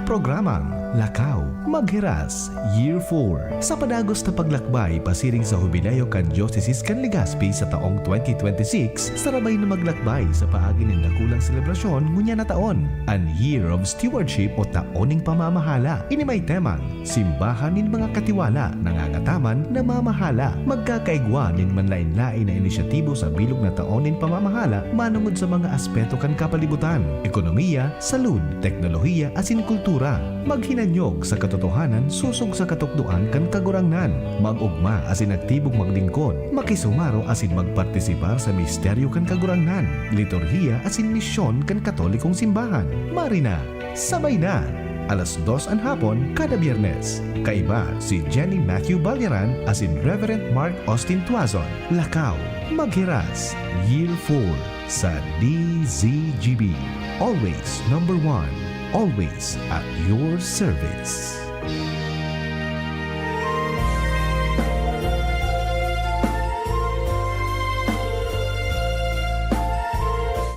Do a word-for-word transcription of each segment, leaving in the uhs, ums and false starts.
Programang Lakaw Maghiras, Year four. Sa padagos na paglakbay pasiring sa Hubileo kan Diyosesis kan Legazpi sa taong twenty twenty-six, sarabay na maglakbay sa paagi nin dakulang selebrasyon ngunyan na taon, an Year of Stewardship o Taon nin Pamamahala. Ini may temang Simbahan nin mga Katiwala, Nangangataman, Namamahala. Magkakaigwa nin manlaen-laen na inisyatibo sa bilog na taon nin pamamahala manongod sa mga aspeto kan kapalibutan, ekonomiya, salud, teknolohiya asin kultura. Maghinanyog sa katotohanan sosog sa katukdoan kan Kagurangnan. Mag-ogma asin aktibong maglingkod, makisumaro asin magpartisipar sa misteryo kan Kagurangnan, liturhiya asin misyon kan Katolikong Simbahan. Marina, sabay na! Alas dos an hapon kada Biyernes. Kaiba si Jenny Matthew Balyaran asin Reverend Mark Austin Tuazon. Lakaw, Maghiras, Year four. Sa D Z G B, always number one, always at your service.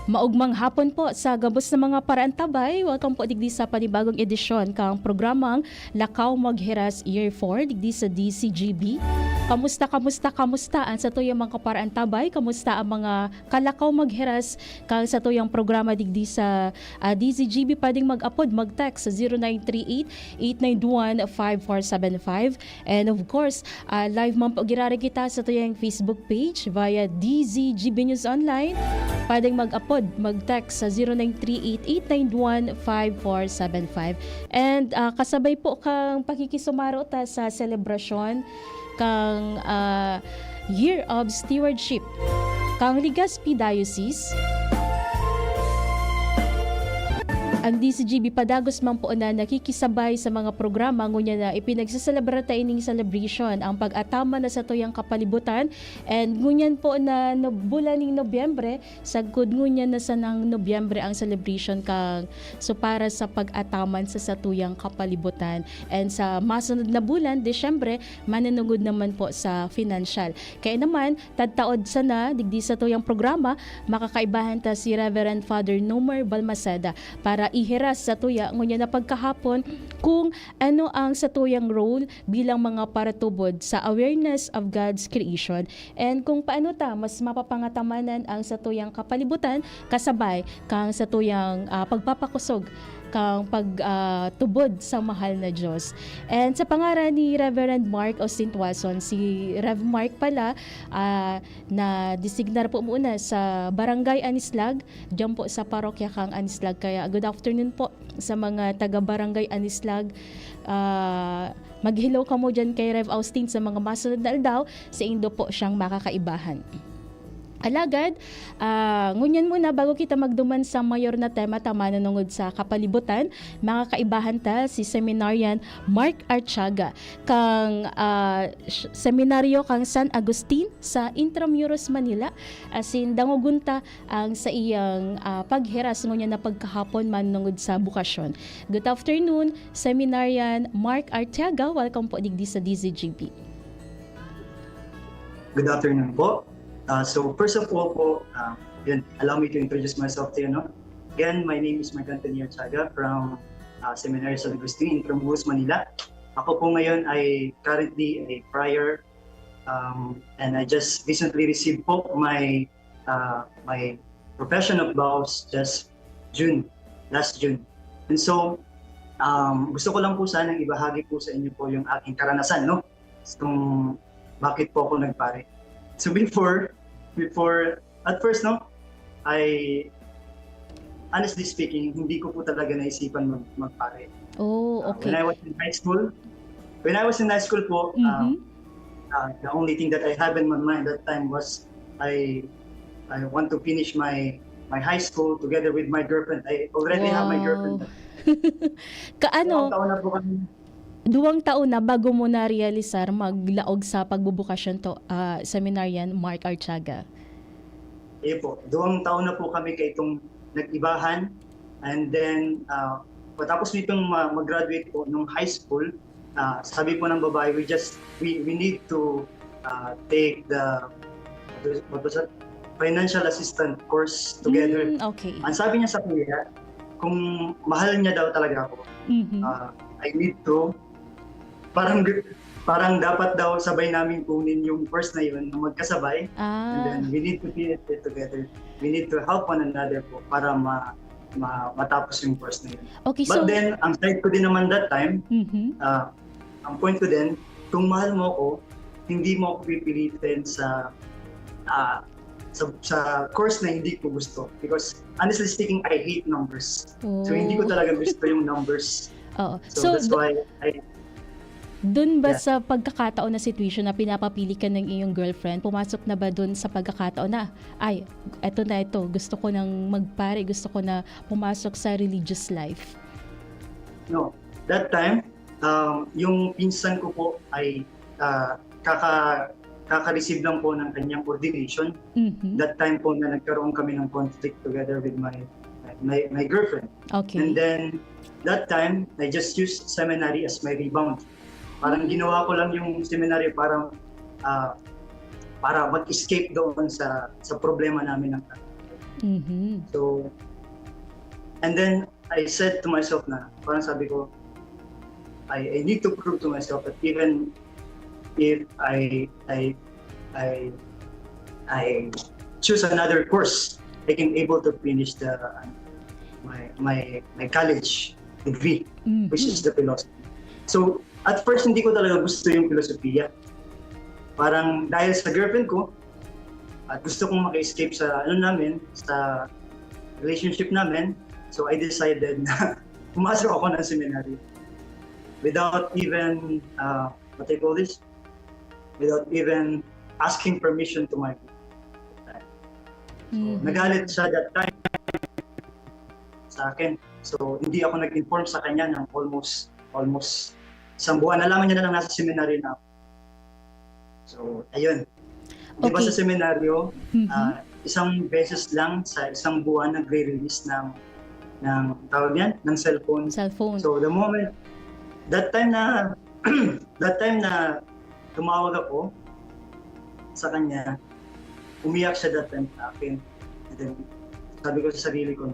Maugmang hapon po sa gabos na mga paraantabay. Welcome po digdi sa panibagong edisyon kang programang Lakaw Maghiras Year four digdi sa D Z G B. Kamusta, kamusta, kamusta an satuyang mga paraantabay? Kamusta ang mga kalakaw maghiras kan satuyang programa digdi sa, ah, D Z G B? Pwedeng mag-apod, mag-text sa zero nine three eight, eight nine one, five four seven five. And of course, ah, live man po giraray kita satuyang Facebook page via D Z G B News Online. Pwedeng mag-apod, mag-text sa zero nine three eight, eight nine one, five four seven five. And, ah, kasabay po kang pakikisumaro ta sa selebrasyon kang, ah, Year of Stewardship kang Legazpi Diocese. Ang D Z G B padagos man po na nakikisabay sa mga programa ngunyan na ipinagseselebra ta ining celebration, ang pag-ataman na satuyang kapalibutan. And ngunyan po na no-, bulan ning Nobyembre, sagkod ngunyan na sanang Nobyembre ang celebration kang, so, para sa pag-ataman sa satuyang kapalibutan. And sa masunod na bulan, Disyembre, manunungod naman po sa financial. Kaya naman, tadtaod sana, digdi satuyang programa, makakaibahan ta si Reverend Father Nomer Balmaceda para ihiras satuya ngunyan na pagkahapon kung ano ang satuyang role bilang mga paratubod sa awareness of God's creation and kung paano ta mas mapapangatamanan ang satuyang kapalibutan kasabay kang satuyang, ah, pagpapakosog kang pag, ah, tubod sa mahal na Diyos. And sa pangaran ni Reverend Mark Austin Tuason, si Rev Mark pala, ah, na-designar po muna sa Barangay Anislag, diyan po sa parokya kang Anislag. Kaya good afternoon po sa mga taga Barangay Anislag. Ah, mag-hello kamo diyan kay Rev Austin sa mga masunod na aldaw, saindo po siyang makakaibahan. Alagad, ah, ngunyan muna, bago kita magduman sa mayor na tema ta manunungod sa kapalibutan, makakaibahan ta si Seminarian Mark Artiaga kang, ah, sh-, Seminaryo kang San Agustin sa Intramuros, Manila, asin dangogon ta ang saiyang, ah, paghiras ngunyan na pagkahapon manungod sa bukasyon. Good afternoon, Seminarian Mark Artiaga. Welcome po digdi sa D Z G B. Good afternoon po. Ah, so first of all po, ah, yun, allow me to introduce myself to you, no? Again, my name is Mark Anthony Artiaga from, ah, Seminary San Agustin, Intramuros, Manila. Ako po ngayon ay currently a prior, um, and I just recently received po my, ah, my profession of vows just June, last June. And so, um, gusto ko lang po sanang ibahagi po sa inyo po yung aking karanasan, no? Kung bakit po ako nagpare. So before, before, at first, no, I, honestly speaking, hindi ko po talaga naisipan mag-, magpare. Oh, Uh, okay. When I was in high school, when I was in high school po, Mhm. um, uh, the only thing that I have in my mind that time was I, I want to finish my, my high school together with my girlfriend. I already have my Wow. girlfriend. Ka-, ano, Duwang taon na po kami. duwang taon na bago mo na-realisar maglaog sa pagbubukasyon to, ah, Seminarian Mark Artiaga? Iyo po. Duwang taon na po kami kaitong nag-ibahan. And then, ah, pagkatapos nitong ma-, mag-graduate po nung high school, ah, sabi po ng babae, "We just, we, we need to, ah, take the, what was that? Financial assistance course together." Mm, okay. Ang sabi niya sa kuya, kung mahal niya daw talaga ako, Mhm. ah, I need to, parang, parang dapat daw sabay namin kunin yung course na yun na magkasabay. And then Ah. we need to finish it together. We need to help one another po para ma, ma, matapos yung course na yun. Okay, But so then, ang side ko din naman that time, Mhm. ah, ang point ko din, kung mahal mo ako, hindi mo ako pipilitin sa, ah, sa, sa course na hindi ko gusto. Because honestly speaking, I hate numbers. So hindi ko Oh. talaga gusto yung numbers. Oo. So, So, that's do- why I, dun ba yeah. sa pagkakataon na situation na pinapapili ka ng iyong girlfriend, pumasok na ba dun sa pagkakataon na, "Ay, eto na ito, gusto ko nang magpare, gusto ko na pumasok sa religious life"? No. That time, um, yung pinsan ko po ay, ah, kaka, kaka-receive lang po ng kanyang ordination. Mhm. That time po na nagkaroon kami ng conflict together with my, my, my girlfriend. Okay. And then, that time, I just used seminary as my rebound. Parang Mm. ginawa ko lang yung seminary para, ah, para mag-escape doon sa, sa problema namin ng Mhm. So, and then, I said to myself na, parang sabi ko, I, I need to prove to myself that even if I, I, I, I choose another course, I can able to finish the, uh, my, my, my college degree, which is Mhm. the philosophy. So, at first, hindi ko talaga gusto yung filosofiya. Parang dahil sa girlfriend ko, at gusto kong maka-escape sa, ano namin, sa relationship namin, so I decided na pumasok ako ng seminary without even, uh, what do you call this? Without even asking permission to my girlfriend. So, Mhm. nagalit siya that time sa akin. So, hindi ako nag-inform sa kanya ng almost, almost isang buwan. Nalaman niya na lang nasa seminary na ako. So, ayun. Di ba Okay. sa seminaryo, Mhm. ah, isang beses lang sa isang buwan nagre-release ng, ng, tawag yan, ng cellphone. Cellphone. So, the moment, that time na, that time na tumawag ako sa kanya, umiyak siya that time sa akin. And then, sabi ko sa sarili ko,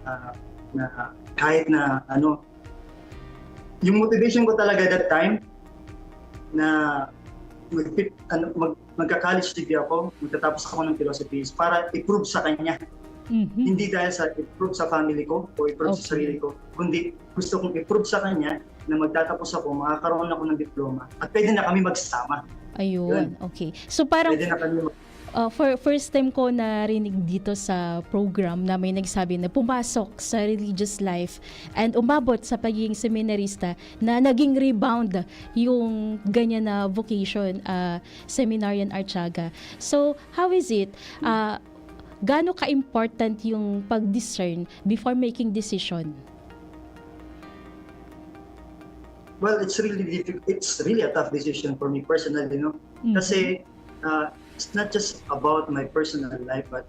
ah, na kahit na ano, yung motivation ko talaga that time na magpip-, ano, mag-, magka-college degree ako, magtatapos ako ng philosophy is para i-prove sa kanya. Mhm. Hindi dahil sa i-prove sa family ko o i-prove sa Okay. sarili ko, kundi gusto kong i-prove sa kanya na magtatapos ako, makakaroon ako ng diploma at pwede na kami magsama. Ayun, Yun. Okay. So parang Pwede na kami mag- uh, for first time ko narinig dito sa program na may nagsabi na pumasok sa religious life and umabot sa pagiging seminarista na naging rebound yung ganyan na vocation, uh, seminarian Artiaga. So, how is it? Uh, gaano ka-important yung pag-discern before making decision? Well, it's really difficult. It's really a tough decision for me personally, no? Mhm. Kasi, uh, it's not just about my personal life, but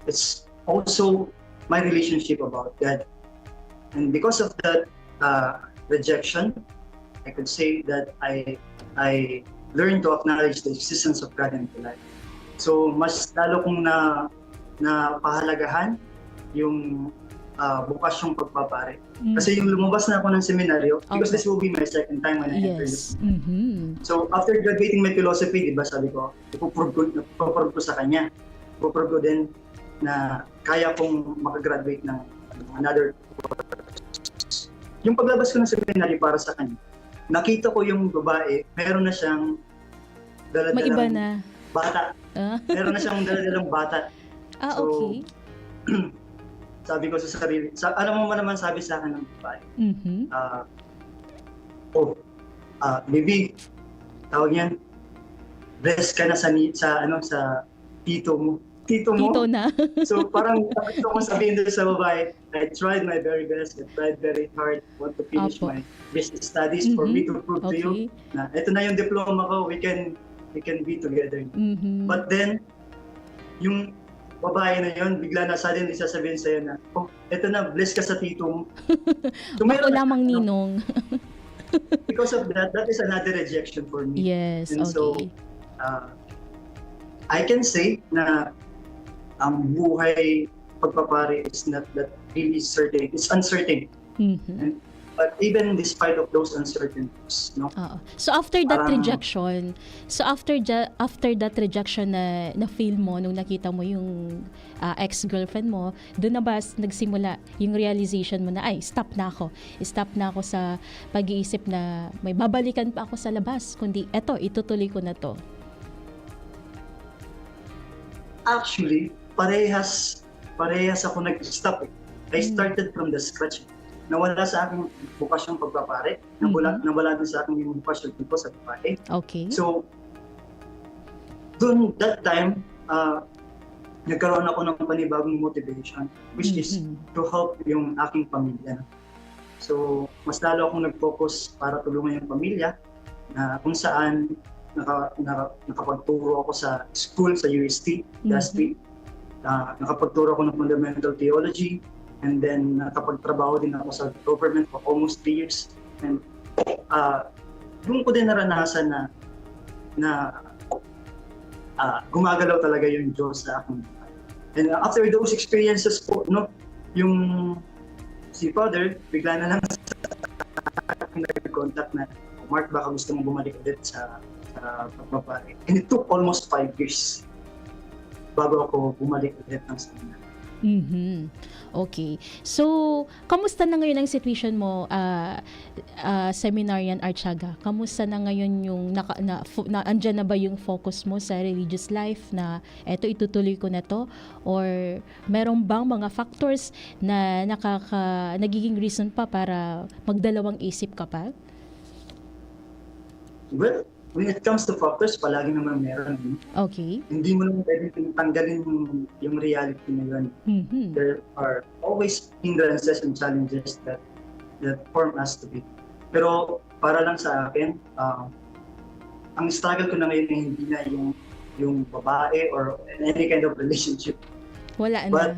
it's also my relationship about God. And because of that, uh, rejection, I could say that I, I learned to acknowledge the existence of God in my life. So, mas lalo kong na, napahalagahan yung, uh, bukasyong pagpapare. Mm. Kasi yung lumabas na ako ng seminaryo, because Opo. This will be my second time when I enter Yes. Mhm. So, after graduating my philosophy, di ba, sabi ko, ipoprove ko, ipoprove ko sa kanya. Ipoprove ko din na kaya kong makagraduate ng another course. Yung paglabas ko ng seminary para sa kanya, nakita ko yung babae, meron na siyang May iba daladalang na. bata. Ah. Meron na siyang daladalang bata. Ah, So, okay. Sabi ko sa sarili, sa, alam mo naman sabi sa akin ng babae, Mhm. ah, "Oh, ah, baby, tawag niyan, blessed ka na sa, ni, sa, ano, sa tito mo." Tito mo? Tito na. So, parang gusto kong sabihin doon sa babae, I tried my very best, I tried very hard, want to finish Opo. my business studies for me Mhm. to prove to you Okay. na ito na yung diploma ko, we can, we can be together. Mhm. But then, yung babae na yun, bigla na suddenly sasabihin sa'yo na, "Oh, eto na, bless ka sa tito mo." So, Ako mayroon na, lamang, ano, ninong. Because of that, that is another rejection for me. Yes, And so, okay. uh, I can say na ang buhay pagpapare is not that really certain. It's uncertain. Mhm. And, but even despite of those uncertainties, no? Oo. So after that Parang- rejection, so after ja- after that rejection na na-feel mo nung nakita mo yung ah, ex-girlfriend mo, doon na ba s- nagsimula yung realization mo na, "Ay, stop na ako. Stop na ako sa pag-iisip na may babalikan pa ako sa labas, kundi eto, itutuloy ko na 'to." Actually, parehas parehas ako nag-stop eh. I Hmm. started from the scratch. Nawala sa akin bukasyon pagpapare. Nawala, Mhm. nawala din sa akin yung bukasyon ko sa babae. Okay. So, doon, that time, ah, nagkaroon ako ng panibagong motivation, which is Mhm. to help yung aking pamilya. So, mas lalo akong nag-focus para tulungan yung pamilya, na kung saan naka, naka, nakapagturo ako sa school, sa U S T, Mhm. last week. Ah, nakapagturo ako ng fundamental theology, and then nakapagtrabaho din ako sa government for almost three years. And ah, doon ko din naranasan na na ah, gumagalaw talaga yung Diyos sa akin. And after those experiences po, no, yung si Father, bigla na lang sa akin nag-contact na, "Mark, baka gusto mong bumalik ulit sa, sa pagbabae." And it took almost five years bago ako bumalik ulit ng seminar. Mhm. Okay. So, kamusta na ngayon ang situation mo, ah, ah, Seminarian Artiaga? Kamusta na ngayon yung naka, na, fo- na, andyan na ba yung focus mo sa religious life na eto, itutuloy ko na 'to? Or meron bang mga factors na nakaka, nagiging reason pa para magdalawang isip ka pa? Well, when it comes to factors, palagi naman meron. Eh. Okay. Hindi mo naman pwedeng tanggalin yung, yung reality na yun. Mhm. There are always hindrances and challenges that that form us to be. Pero para lang sa akin, ah, ang struggle ko na ngayon ay hindi na yung yung babae or any kind of relationship. Wala na. But,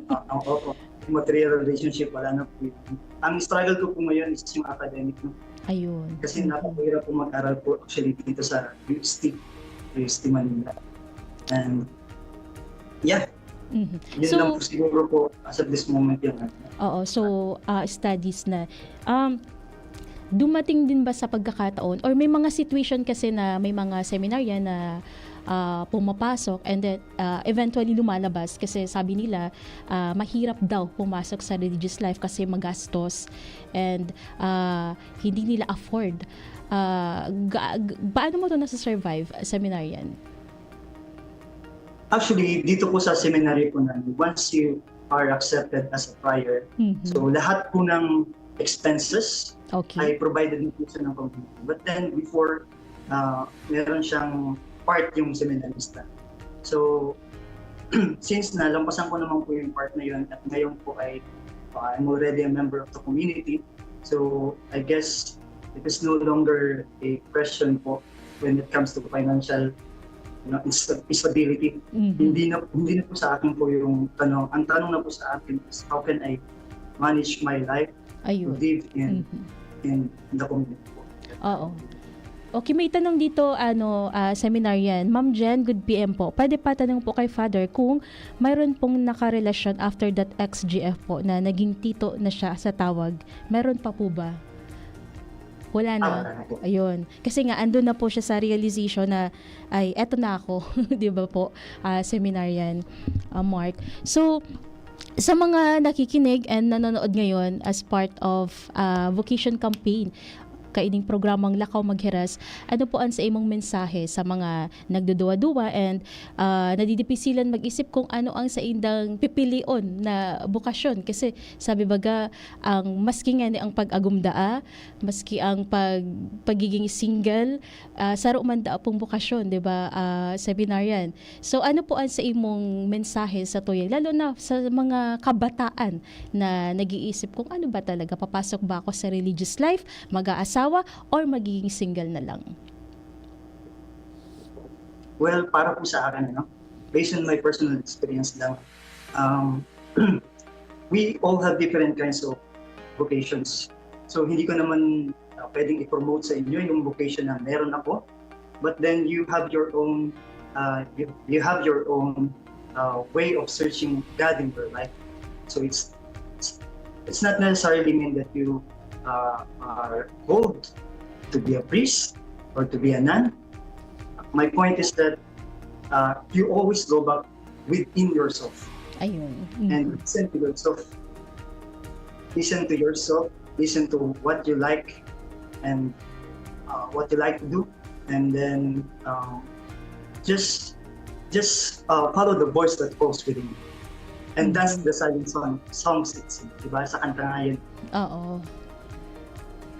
Ah, oo, oo. Material relationship, wala na po yun. Ang struggle ko po ngayon is yung academic. No? Ayun. Kasi Mhm. napakahirap po mag-aral po actually dito sa U S T, U S T Manila. And yeah, Mhm. yun So, lang po siguro po as of this moment yun. Oo, so ah, studies na. Um, dumating din ba sa pagkakataon or may mga situation kasi na may mga seminarya na ah, pumapasok and then ah, eventually lumalabas kasi sabi nila ah, mahirap daw pumasok sa religious life kasi magastos and ah, hindi nila afford. Ah, ga- g- paano mo 'to nasa-survive, seminarian? Actually, dito po sa seminary po namin, once you are accepted as a friar, Mhm. so lahat po ng expenses Okay. ay provided na po siya ng community. But then before, uh, meron siyang part yung seminarista. So, since nalampasan ko naman po yung part na yun at ngayon po ay uh, I'm already a member of the community, so I guess it is no longer a question po when it comes to financial you know, insta- stability. Mhm. Hindi na hindi na po sa akin po yung tanong. Ang tanong na po sa akin is how can I manage my life, Ayun. live in Mhm. in the community po. Oo. Okay, may tanong dito, ano, ah, seminarian. Ma'am Jen, good P M po. Pwede pa tanong po kay Father kung mayroon pong nakarelasyon after that ex-G F po na naging tito na siya sa tawag. Meron pa po ba? Wala na. Ah, wala na po. Ayun. Kasi nga, andun na po siya sa realization na, "Ay, eto na ako." Di ba po, ah, seminarian, ah, Mark? So, sa mga nakikinig and nanonood ngayon as part of ah, vocation campaign, kaining programang Lakaw Maghiras, ano po ang sa imong mensahe sa mga nagduduwa-duwa and ah, nadidipisilan mag-isip kung ano ang saindang pipilion na bokasyon? Kasi sabi baga, ang maski nga ni ang pag-agumdaa, maski ang pag, pagiging single, ah, saro man daa pong bokasyon, di ba, ah, seminarian? So ano po ang sa imong mensahe sa tuya, lalo na sa mga kabataan na nag-iisip kung ano ba talaga, papasok ba ako sa religious life, mag-aasawa, or magiging single na lang? Well, para po sa akin, ano, based on my personal experience lang, um, we all have different kinds of vocations. So, hindi ko naman uh, pwedeng i-promote sa inyo yung vocation na meron ako. But then you have your own, uh, you, you have your own uh, way of searching God in your life. So it's it's, it's not necessarily mean that you uh, are called to be a priest or to be a nun. My point is that uh, you always go back within yourself Ayun. and listen to yourself. Listen to yourself. Listen to what you like and uh, what you like to do, and then um, just just uh, follow the voice that calls within you. And that's the silent song, song sits, di ba? Sa kanta nga yun. Oo.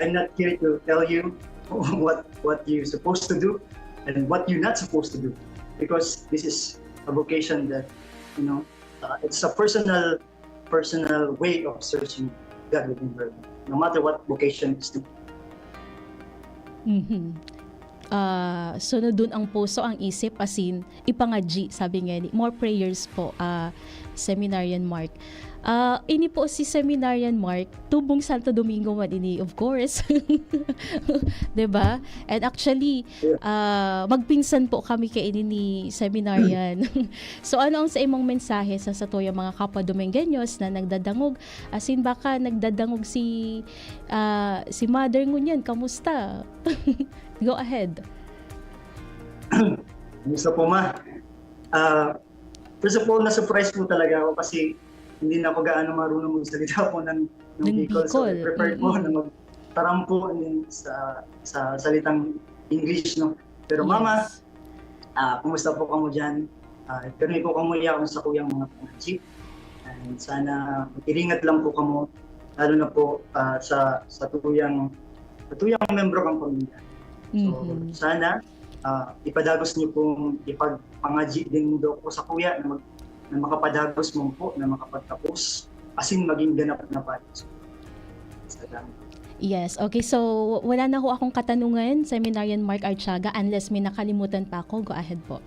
I'm not here to tell you what what you're supposed to do and what you're not supposed to do, because this is a vocation that, you know, uh, it's a personal personal way of searching God within your life, no matter what vocation is. Mhm. Ah, sunodon ang puso, ang isip, asin ipangadyi, sabi nga ni. More prayers po, ah, Seminarian Mark. Ah, ini po si Seminarian Mark, tubong Santo Domingo man ini, of course. 'Di ba? And actually, Yeah. ah, magpinsan po kami kaini ni Seminarian. So, ano ang sa imong mensahe sa satuyang mga kapwa Domingueños na nagdadangog? Asin baka nagdadangog si ah, si mother ngunyan, kamusta? Go ahead. Gusto po, ma. Ah, first of all, na-surprise po talaga ako kasi hindi na ako gaano marunong magsalita po ng, ng Ng Bicol. So, Bicol. I prefer po Mm-mm. na magtaram po ng- sa, sa salitang English, no? Pero Yes. mama, ah, kumusta po kamo dyan? Ah, pirmi po kamo iya kung sa kuyang mga pangadyi. And sana mag-iringat lang po kamo, lalo na po ah, sa, sa tuyang, sa tuyang membro kang pamilya. So, Mhm. sana ah, ipadagos niyo pong ipagpangadyi din daw po sa kuya na, mag, na makapadagos mo po, na makapagtapos, asin maging ganap na padi. Salamat. Yes. Okay, so wala na ho akong katanungan, Seminarian Mark Artiaga, unless may nakalimutan pa ako. Go ahead po.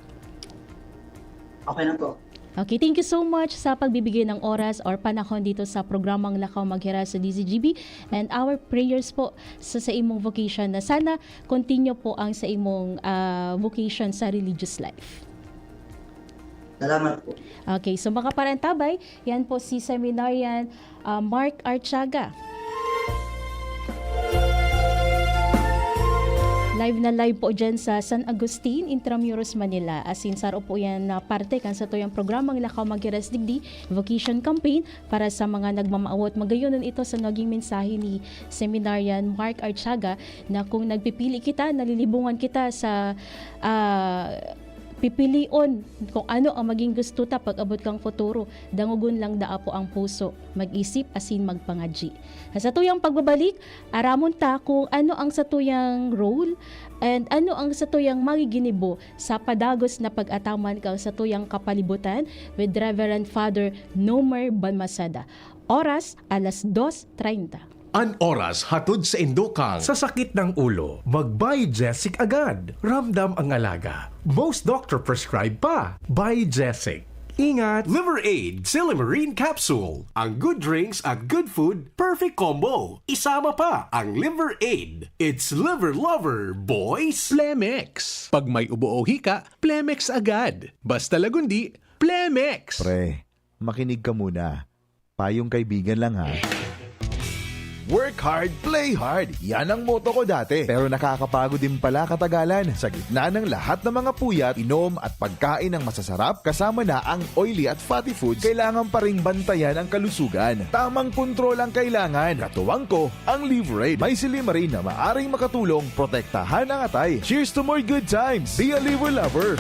Okay na po. Okay, thank you so much sa pagbibigay ng oras or panahon dito sa programang Lakaw Maghiras sa D Z G B, and our prayers po sa, sa imong vocation na sana continue po ang sa imong ah, vocation sa religious life. Salamat po. Okay, so mga parantabay, yan po si Seminarian ah, Mark Artiaga. Live na live po dyan sa San Agustin, Intramuros, Manila. Asin saro po yan na parte kan satuyang programang Lakaw Maghiras Digdi, Vocation Campaign, para sa mga nagmamawot. Magayon ito sa naging mensahe ni Seminarian Mark Artiaga na kung nagpipili kita, nalilibungan kita sa ah, pipilion kung ano ang maging gusto ta pag-abot kang futuro. Dangogon lang daa po ang puso, mag-isip asin magpangadyi. Sa satuyang pagbabalik, aramon ta kung ano ang satuyang role and ano ang satuyang magiginibo sa padagos na pag-ataman kan satuyang kapalibutan with Reverend Father Nomer Balmaseda. Oras, alas dos treinta. An oras hatod sa indokang. Sa sakit ng ulo, mag-Biogesic agad. Ramdam ang alaga. Most doctor prescribe pa. Biogesic. Ingat! Liver Aid Silymarin Capsule. Ang good drinks at good food, perfect combo. Isama pa ang Liver Aid. It's Liver Lover, boys! Plemex. Pag may ubo o hika, Plemex agad. Basta lagundi, Plemex! Pre, makinig ka muna. Payong kaibigan lang ha. Work hard, play hard. Yan ang motto ko dati. Pero nakakapagod din pala katagalan. Sa gitna ng lahat ng mga puyat, inom at pagkain ng masasarap, kasama na ang oily at fatty foods, kailangan pa ring bantayan ang kalusugan. Tamang kontrol ang kailangan. Katuwang ko, ang Liver Aid. May silymarin na maaring makatulong protektahan ang atay. Cheers to more good times! Be a Liver Lover!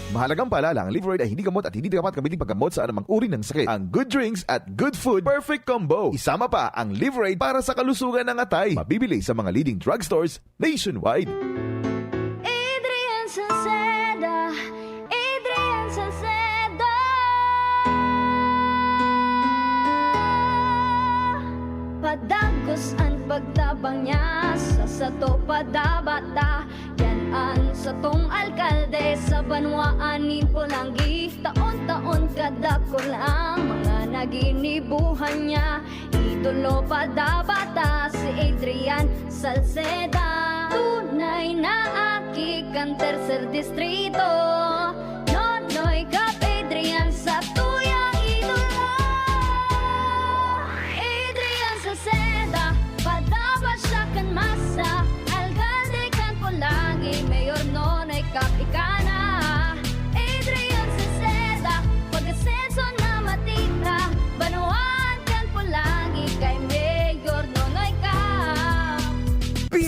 Mahalagang paalala, ang Liver Aid ay hindi gamot at hindi dapat gamitin paggamot sa anumang uri ng sakit. Ang good drinks at good food, perfect combo. Isama pa ang Liver Aid para sa kalusugan ng atay. Mabibili sa mga leading drugstores nationwide. Adrian Salceda, Adrian Salceda. Padagos an pagtabang niya sa sato padabata. Yan an satong alkalde sa banwaan nin Polangui. Taon-taon kadakul ang mga naginibuhan niya. Idolo padabata si Adrian Salceda. Tunay na aki kan Tercer Distrito. Nonoy Kap Adrian sa tuyang idolo.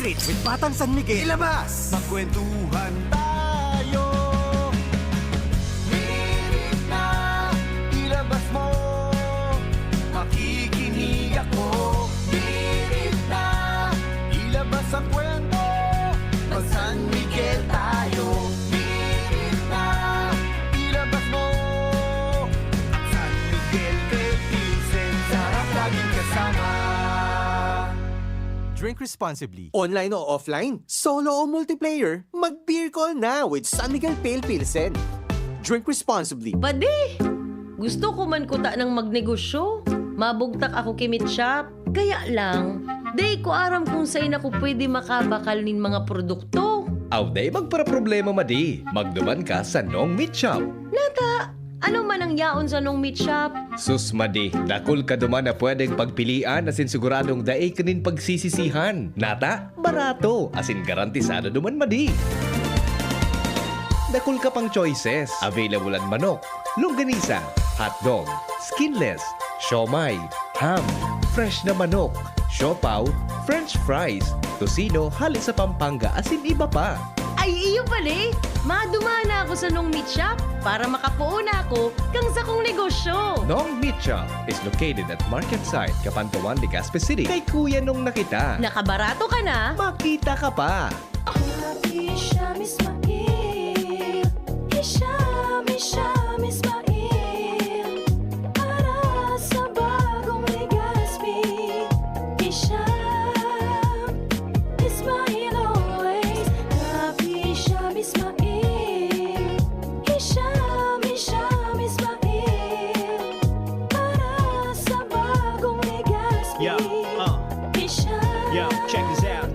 Street with Batang San Miguel. Ilabas! Magkwentuhan tayo. Hirit na, ilabas mo. Makikinig ako. Hirit na, ilabas ang kwento. Mag San Miguel tayo. Hirit na, ilabas mo. San Miguel Pale Pilsen, sarap laging kasama. Drink responsibly. Online o offline, solo o multiplayer, mag-beer call na with San Miguel Pale Pilsen. Drink responsibly. Padi! Gusto ko man kuta ng magnegosyo. Mabugtak ako ki Meat Shop. Kaya lang, dai ko aram kung sain ako pwede makabakal nin mga produkto. Aw, dai magparaproblema, madi. Magduman ka sa Nong Meat Shop. Nata, ano man ang yaon sa Nong Meat Shop? Sus, madi, dakul ka duman na pwedeng pagpilian asin siguradong dai ka nin pagsisisihan. Nata, barato, asin garantisado duman, madi. Dakul ka pang choices. Available an manok, longganisa, hotdog, skinless, siomai, ham, fresh na manok, siopaw, french fries, tocino hale sa Pampanga, asin iba pa. Ay, iyo pala eh! Madumana ako sa Nong Meat Shop para makapoon ako kan sakong negosyo. Nong Meat Shop is located at Market Site, Cabanatuan, Legazpi City. Kay Kuya Nong na kita. Nakabarato ka na. Makita ka pa. Hisham Ismail, Hisham, Hisham Ismail, para sa bagong Legazpi. Hisham Ismail always, Rabi Hisham Ismail, Hisham, Hisham Ismail, para sa bagong Legazpi. Yeah, uh. Hisham. Yeah, check this out.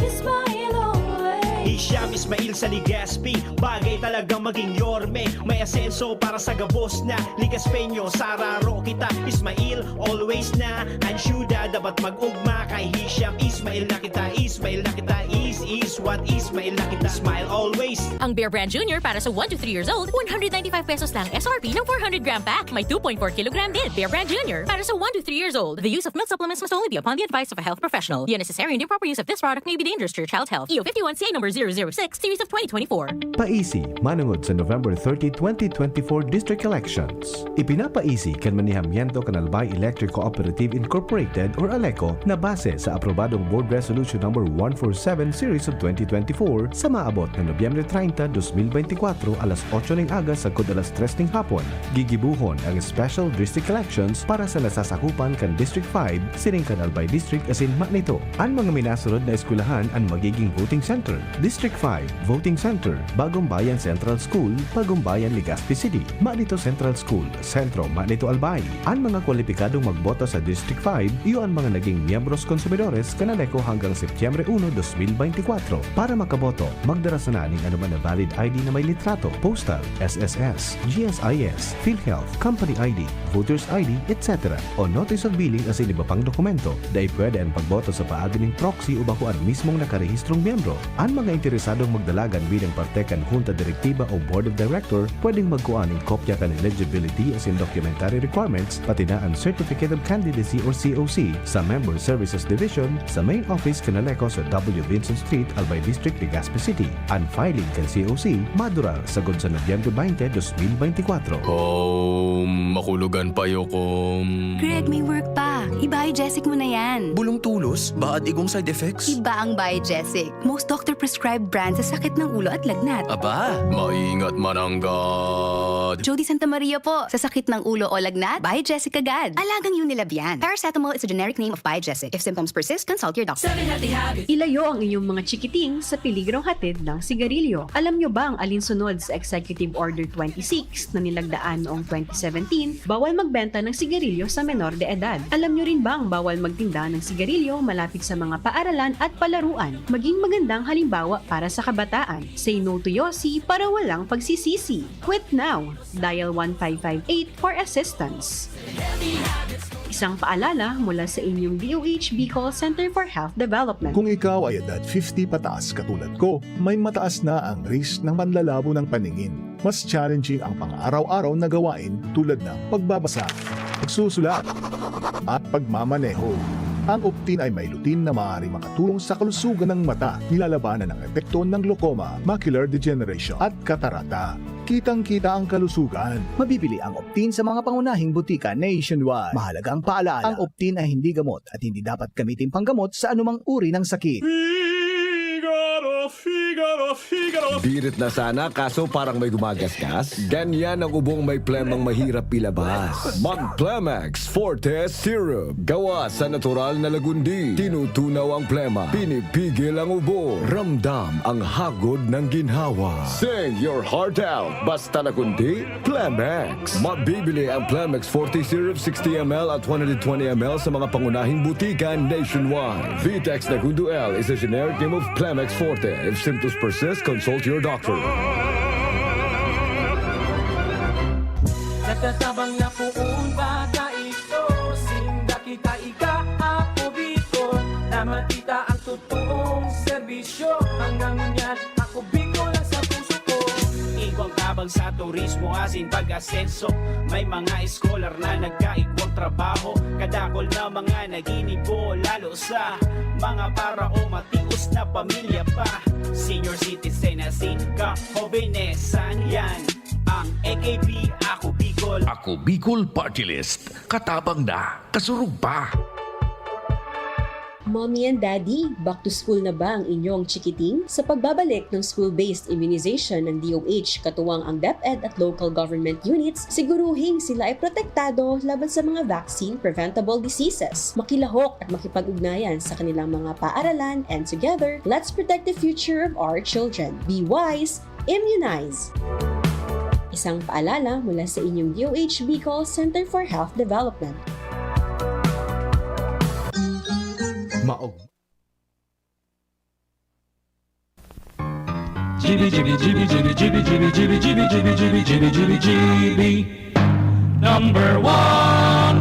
Ismail always. Hisham Ismail sa Legazpi, bagay talagang maging yorme. May asenso para sa gabos na Legazpeño. Sararo kita, Ismail, always na. Ang syuda dapat mag-ugma kay Hisham Ismail na kita, Ismail na kita, is, is what Ismail na kita. Smile always. Ang Bear Brand Junior para sa one to three years old, one hundred ninety-five pesos lang S R P ng four hundred gram pack. May two point four kilogram din. Bear Brand Junior para sa one to three years old. The use of milk supplements must only be upon the advice of a health professional. The unnecessary and improper use of this product may be dangerous to your child's health. E O fifty-one C A number zero zero six, series of twenty twenty-four. Paisi, manongod sa November thirty, twenty twenty-four district elections. Ipinapaisi kan manihamiento kan Albay Electric Cooperative Incorporated or ALECO na base sa aprobadong Board Resolution Number one four seven Series of twenty twenty-four sa maabot na Nobyembre treinta, dos mil beintikwatro, alas otso ning aga sagkod alas tres ning hapon. Gigibohon ang special district elections para sa nasasakupan kan District five, siring kan Albay District asin Manito. An mga minasunod na eskwelahan an magiging voting center: District five Voting Center, Bagong Bayan Central School, Bagong Bayan, Legazpi City; Manito Central School, Centro, Manito, Albay. An mga kwalipikadong magboto sa District five, iyo an mga naging miyembros konsumidores kan ALECO hanggang Setyembre uno, dos mil beintikwatro. Para makaboto, magdara sana nin anoman na valid I D na may litrato, postal, S S S, G S I S, PhilHealth, company I D, voter's I D, et cetera, o notice of billing asin iba pang dokumento. Dai pwede an pagboto sa paagi nin proxy o bako an mismong nakarehistrong miyembro. An mga interesadong magdala kan bilang parte kan Junta Direktiba o Board of Director pwedeng magkua nin kopya kan eligibility asin documentary requirements, pati na an Certificate of Candidacy or C O C, sa Member Services Division, sa main office kan ALECO sa W Vinson Street, Albay District, Legazpi City. An filing kan C O C madurar sagkod sa Nobyembre twenty, dos mil beintikwatro. Om, makulogan pa iyo, Kom. Greg, may work pa. I-Biogesic mo na yan. Bulong tulos, baad igong side effects. Iba ang Biogesic. Most doctor-prescribed brand sa sakit ng ulo at lagnat. Aba, maingat mananggad. Jody Santa Maria po. Sa sakit ng ulo o lagnat, Biogesic agad. Alagang Unilab yan. Paracetamol is a generic name of Biogesic. If symptoms persist, consult your doctor. Seven Healthy Habits. Ilayo ang inyong mga chikiting sa peligrong hatid ng sigarilyo. Alam nyo ba ang alinsunod sa Executive Order twenty-six na nilagdaan noong twenty seventeen? Bawal magbenta ng sigarilyo sa menor de edad. Alam nyo rin bang bawal magtinda ng sigarilyo malapit sa mga paaralan at palaruan? Maging magandang halimbawa para sa kabataan. Say no to Yossi para walang pagsisisi. Quit now! Dial one five five eight for assistance. Isang paalala mula sa inyong D O H Bicol Center for Health Development. Kung ikaw ay edad fifty pataas katulad ko, may mataas na ang risk ng panlalabo ng paningin. Mas challenging ang pang-araw-araw na gawain tulad ng pagbabasa, pagsusulat, at pagmamaneho. Ang Optin ay may lutein na maaaring makatulong sa kalusugan ng mata, nilalabanan ang epekto ng glaucoma, macular degeneration, at katarata. Kitang-kita ang kalusugan. Mabibili ang Optin sa mga pangunahing butika nationwide. Mahalagang paalaala, ang Optin ay hindi gamot at hindi dapat gamitin panggamot sa anumang uri ng sakit. Figaro, Figaro, Figaro. Birit na sana, kaso parang may gumagasgas. Ganyan ang ubong may plemang mahirap ilabas. Mag Plemex Forte Syrup. Gawa sa natural na lagundi. Tinutunaw ang plema. Pinipigil ang ubo. Ramdam ang hagod ng ginhawa. Sing your heart out. Basta lagundi, Plemex. Mabibili ang Plemex Forte Syrup sixty M L at one hundred twenty M L sa mga pangunahing butika nationwide. Vitex Nagundo L is a generic name of Plemex Forte. If symptoms persist, consult your doctor. Nagtatabang na poon ba ta ito? Sinda kita ika, ako Bicol. Naman kita ang totoong serbisyo. Hanggang ngunyan, ako Bicol lang sa puso ko. Igwang tabang sa turismo asin pag-asenso. May mga scholar na nagkaigwang trabaho. Kadakol na mga naginibo, lalo sa mga para o matios na pamilya pa. Senior citizen asin ka, hobenesan yan. Ang A K P, Ako Bicol. Ako Bicol Party List. Katabang na, kasurog pa. Mommy and Daddy, back to school na ba ang inyong chikiting? Sa pagbabalik ng school-based immunization ng D O H, katuwang ang DepEd at local government units, siguruhing sila ay protektado laban sa mga vaccine-preventable diseases. Makilahok at makipag-ugnayan sa kanilang mga paaralan, and together, let's protect the future of our children. Be wise, Immunize! Isang paalala mula sa inyong D O H Bicol Center for Health Development. Maog. G B, G B, G B, G B, G B, G B, G B, G B, G B, G B, G B, G B, G B, G B, G B, number one.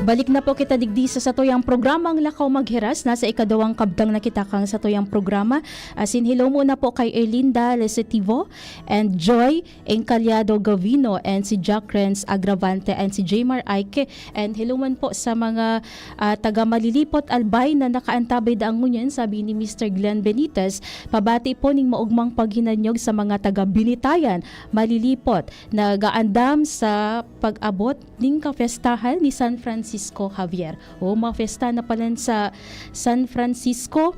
Balik na po kita digdi sa satuyang programang Lakaw Maghiras. Nasa ikaduwang kabtang na kita kan satuyang programa. Asin hello muna po kay Erlinda Lesetivo and Joy Encaliado Gavino and si Jack Renz Agravante and si Jmar Aike. And hello man po sa mga, ah, taga Malilipot, Albay na nakaantabay daang ngunyan, sabi ni Mister Glenn Benitez. Pabati po ning maogmang paghinanyog sa mga taga Binitayan, Malilipot, nag-aandam sa pag-abot ning kapyestahan ni San Francisco Javier. O, mapyesta na pala sa San Francisco,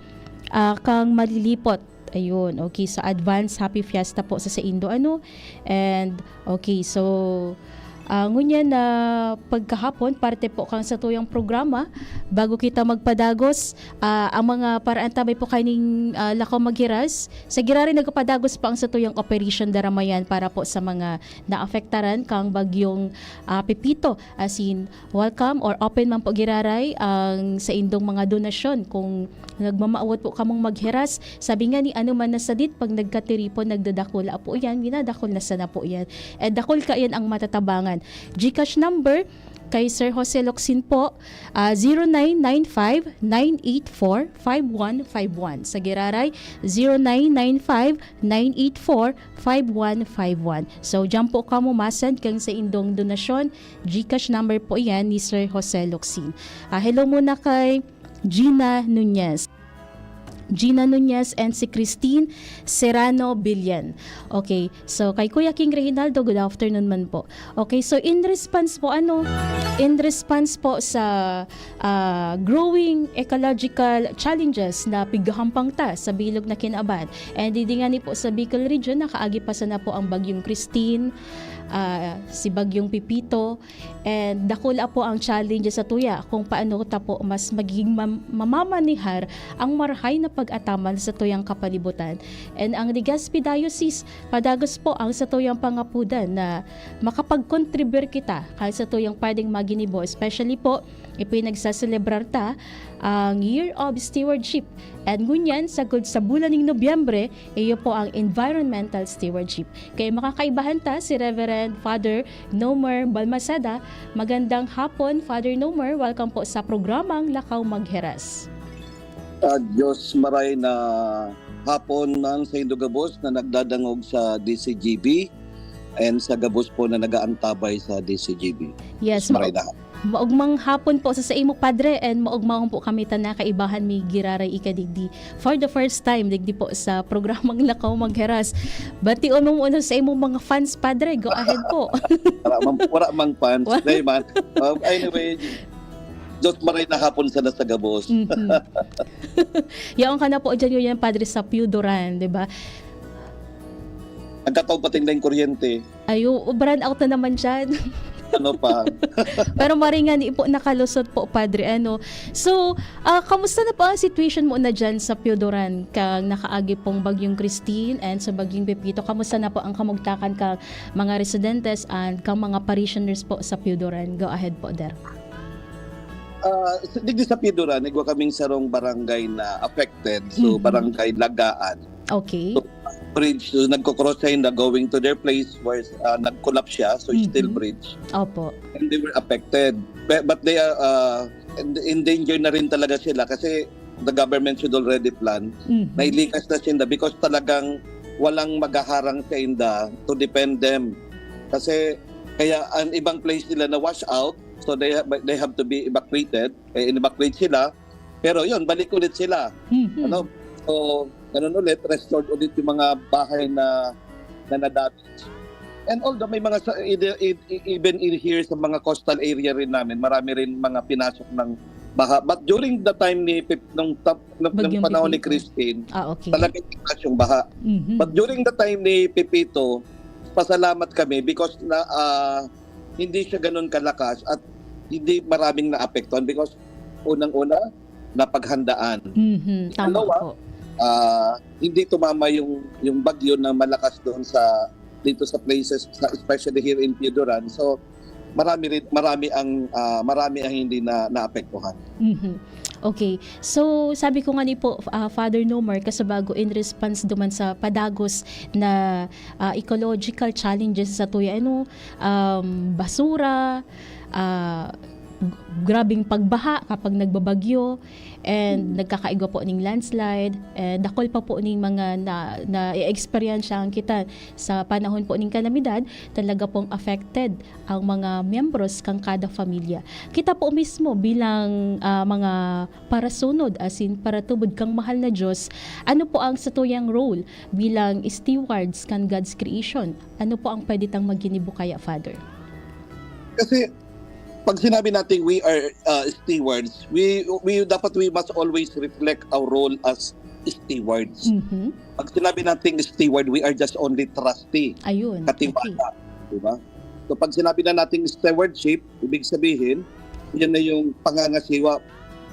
ah, kang Malilipot. Ayun, okay. So, advance happy fiesta po sa saindo, ano? And, okay, so, ah, ngunyan na pagkahapon, parte po kang satuyang programa. Bago kita magpadagos, ah, ang mga paraantabay po kaining, ah, Lakaw Maghiras. Sa giraray nagpapadagos pa ang satuyang Operation Daramayan para po sa mga naapektaran kang bagyong, ah, Pepito. Asin, welcome or open man po giraray ang saindong mga donasyon. Kung nagmamawot po kamong maghiras, sabi nga ni ano man na sadit, pag nagkatiripon, nagdadakula po yan, ginadakul na sana po yan. Eh, dakul kayan ang matatabangan. GCash number kay Sir Jose Locsin po, ah, zero nine nine five nine eight four five one five one. Sa giraray, zero nine nine five nine eight four five one five one. So, diyan po kamo masend kang saindong donasyon. GCash number po yan ni Sir Jose Locsin. Ah, hello muna kay Gina Nunez. Gina Nunez and si Christine Serrano Billen. Okay, so kay Kuya King Reginaldo, good afternoon man po. Okay, so in response po, ano, in response po sa, ah, growing ecological challenges na pighahampang ta sa bilog na kinaban. And digdi ngani po sa Bicol Region, nakaagi pa sana po ang Bagyong Christine, ah, si Bagyong Pepito, and dakula po ang challenges satuya kung paano ta po mas magiging mam-, mamamanihar ang marahay na pag-ataman satuyang kapalibutan. And ang Legazpi Diocese, padagos po ang satuyang pangapudan na makapag-contribute kita kan satuyang pwedeng maginibo, especially po, ipinagsaselebrar ta ang Year of Stewardship. And ngunyan, sagkod sa bulan ning Nobyembre, iyo po ang Environmental Stewardship. Kaya makakaibahan ta si Reverend Father Nomer Balmaceda. Magandang hapon, Father Nomer. Welcome po sa programang Lakaw Maghiras. Ah, Diyos maray na hapon man saindo gabos na nagdadangog sa D C G B. and sa gabos po na nag-aantabay sa D C G B. Yes, Maray maog- na. Maugmang hapon po sa saimo, Padre, and maugmahon po kami ta na kaibahan mi giraray ika digdi. For the first time, digdi po sa programang Lakaw Magheras. Bation mo muna sa imong mga fans, Padre. Go ahead po. Wala mang, wala mang fans. Wa- Dahil man. Um, anyway, Diyos maray na hapon sana sa gabos. Mhm. Yaon ka na po dyan, yun yan, Padre, sa Pio Duran, di ba? Nagkataon pating na yung kuryente. Ayo, brand out na naman dyan. Ano pa? Pero maringan di po nakalusot po, Padre. Ano? So, ah, kamusta na po ang situation mo na dyan sa Pio Duran? Kang nakaagi pong Bagyong Christine and sa Bagyong Pepito, kamusta na po ang kamugtakan kang mga residentes and kang mga parishioners po sa Pio Duran? Go ahead po, Der. Ah, sa- digdi sa Pio Duran, igwa kaming sarong barangay na affected. So, Mhm. Barangay Lagaan. Okay. Bridge, so nagko-cross siya in the going to their place where ah, nag-collapse siya. So, it's still Mhm. bridge. Opo. And they were affected. But, but they are, uh, in, in danger na rin talaga sila kasi the government should already plan. Mhm. Nailikas na sila because talagang walang maghaharang sa inda to defend them. Kasi kaya ang ibang place nila na wash out, so they ha- they have to be evacuated. Eh, in-evacuate sila. Pero yun, balik ulit sila. Mhm. Ano? So, ganun ulit, restored ulit yung mga bahay na na nadamage. And although may mga sa, even in here sa mga coastal area rin namin, marami rin mga pinasok ng baha. But during the time ni Pep, nung, tap- nung, nung Bagyong panahon ni Pepito. Christine, Ah, okay. talagang lakas yung baha. Mhm. But during the time ni Pepito, pasalamat kami because na ah, hindi siya ganun kalakas at hindi maraming naapektuhan because unang-una, napaghandaan. Mhm. Tama Ikalawa, po. Ah, hindi tumama yung yung bagyo na malakas doon sa dito sa places, sa, especially here in Pioduran. So marami rin, marami ang ah, marami ang hindi na naapektuhan. Mhm. Okay. So, sabi ko nga ni po, ah, Father Nomar, kasabago in response duman sa padagos na ah, ecological challenges sa tuya, ano, um, basura, ah, grabing pagbaha kapag nagbabagyo, and nagkakaigwa po ning landslide, and dakul pa po ning mga na, na-experience ang kita sa panahon po ning kalamidad, talaga pong affected ang mga miyembros kang kada pamilya. Kita po mismo bilang ah, mga parasunod, asin paratubod kang mahal na Diyos, ano po ang satuyang role bilang stewards kan God's creation? Ano po ang pwede tang maginibo kaya, Father? Kasi pag sinabi natin we are uh, stewards, we we dapat we must always reflect our role as stewards. Mhm. Pag sinabi natin steward, we are just only trustee, Ayun. katiwala, di ba? So pag sinabi na natin stewardship, ibig sabihin, yan na yung pangangasiwa,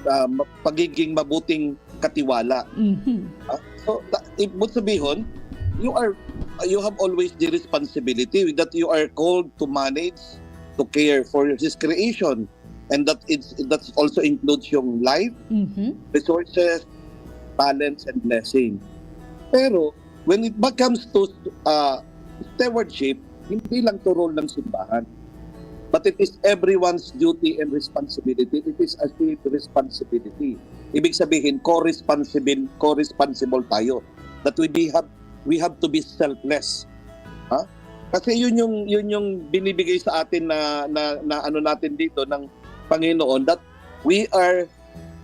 ah, ma- pagiging mabuting katiwala. Mhm. Ah, so, ta- ibig sabihin, you are you have always the responsibility that you are called to manage, to care for his creation, and that it's that also includes yung life, Mhm. resources, talents, and blessing. Pero when it comes to uh, stewardship, hindi lang to role ng simbahan. But it is everyone's duty and responsibility. It is a shared responsibility. Ibig sabihin, co-responsible, co-responsible tayo. That we be have we have to be selfless. Ha? Kasi yun yung yun yung binibigay sa atin na na, na ano natin dito ng Panginoon, that we are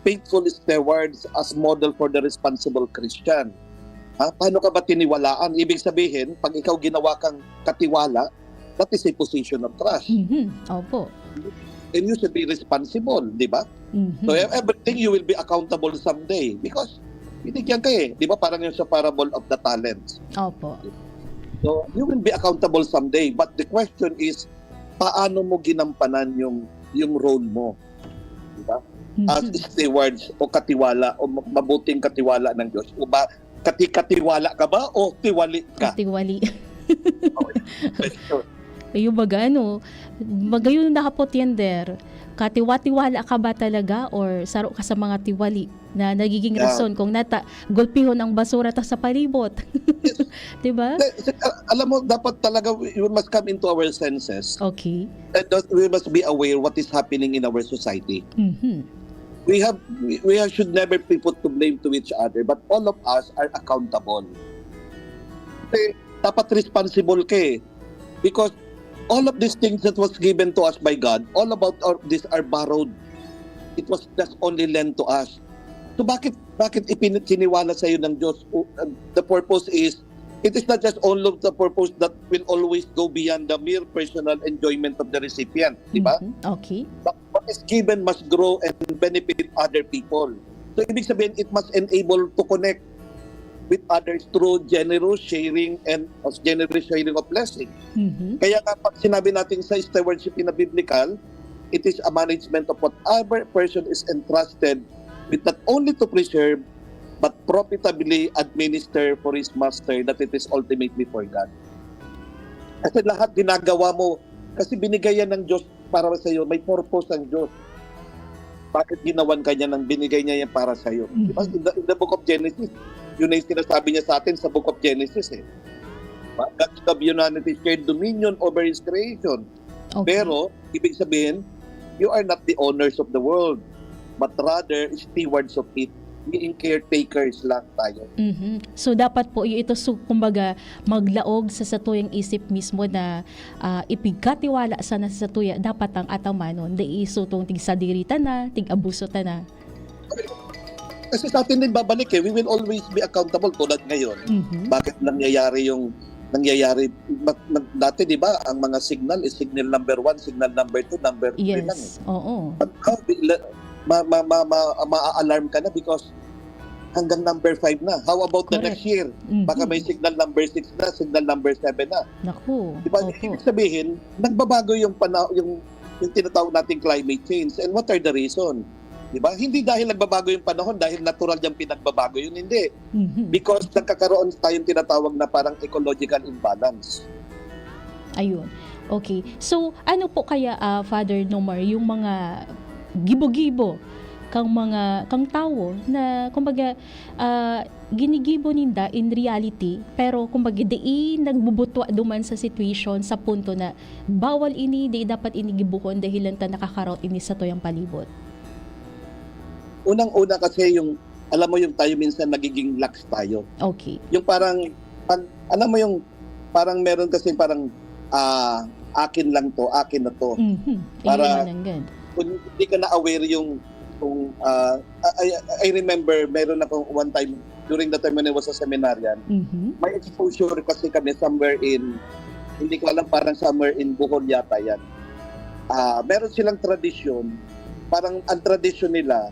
faithful stewards as model for the responsible Christian. Ha? Paano ka ba tiniwalaan? Ibig sabihin, pag ikaw ginawa kang katiwala, that is a position of trust. Mhm. Opo. And you should be responsible, di ba? Mhm. So everything you will be accountable someday because binigyan ka eh, di ba? Parang yung sa parable of the talents. Opo. So you will be accountable someday. But the question is, paano mo ginampanan yung yung role mo? Di ba? As Mhm. stewards o katiwala o ma- mabuting katiwala ng Diyos. O ba, kati-katiwala ka ba o tiwali ka? Tiwali. Question. Ayun baga, ano, magayon na hapot yan, Der. Katiwa-tiwala ka ba talaga or saro ka sa mga tiwali na nagiging Yeah. rason kung nata gulpihon ang basura ta sa palibot? Di ba? Al- Alam mo, dapat talaga we we must come into our senses Okay. and that we must be aware what is happening in our society. Mhm. We have we, we have, should never be put to blame to each other, but all of us are accountable. Kasi dapat responsible ka eh. Because all of these things that was given to us by God, all about our, these are borrowed. It was just only lent to us. So bakit bakit ipin- siniwala sa iyo ng Diyos? Uh, the purpose is, it is not just all of the purpose that will always go beyond the mere personal enjoyment of the recipient, di ba? Mhm. Okay. But what is given must grow and benefit other people. So ibig sabihin, it must enable to connect with others through generous sharing and generous sharing of blessing. Mhm. Kaya nga pag sinabi natin sa stewardship in a biblical, it is a management of whatever person is entrusted with not only to preserve but profitably administer for his master, that it is ultimately for God. Kasi lahat ginagawa mo, kasi binigay yan ng Diyos para sa iyo, may purpose ang Diyos. Bakit ginawan ka niya nang binigay niya yan para sa iyo? Mhm. Diba? In the, in the book of Genesis, yun na yung sinasabi niya sa atin sa book of Genesis eh. God's love, unity, shared dominion over His creation. Okay. Pero, ibig sabihin, you are not the owners of the world, but rather stewards of it. Nagiging caretakers lang tayo. Mhm. So dapat po y- ito, so kumbaga, maglaog sa satuyang isip mismo na ah, ipigkatiwala sana sa satuya, dapat ang atamanon, dai isutong tig-sadiri ta na, tig-abuso ta na. Kasi sa atin din babalik eh, we will always be accountable tulad ngayon. Mhm. Bakit nangyayari yung nangyayari mat- mat- dati, di ba, ang mga signal is signal number one, signal number two, number three lang eh. Yes, oo. Pag ah, bigla, ma, ma, ma, ma, ma-alarm ka na because hanggang number five na. How about the Correct. Next year? Mhm. Baka may signal number six na, signal number seven na. Naku. Di ba? Opo. Ibig sabihin, nagbabago yung pana yung yung tinatawag nating climate change. And what are the reason? Di ba? Hindi dahil nagbabago yung panahon, dahil natural yung pinagbabago yun. Hindi. Mhm. Because nagkakaroon tayong tinatawag na parang ecological imbalance. Ayun. Okay. So, ano po kaya, ah, Father Nomar, yung mga gibo-gibo kang mga kang tawo na, kumbaga, ah, ginigibo ninda in reality, pero kumbaga dai nagbubutwa duman sa situation, sa punto na bawal ini, dai dapat ini gibohon dahilan ta nakakaraot ini sa tuyang palibot? Unang-una kasi yung, alam mo yung tayo minsan nagiging lax tayo. Okay. Yung parang, pag, alam mo yung, parang meron kasi parang, ah, akin lang to, akin na to. Mhm. Para- Ayun, mananggad. Kung hindi ka na aware yung, kung, ah, I, I remember, meron ako one time, during the time when I was a seminarian, Mhm. may exposure kasi kami somewhere in, hindi ko alam, parang somewhere in Bohol yata yan. Ah, meron silang tradisyon, parang ang tradisyon nila,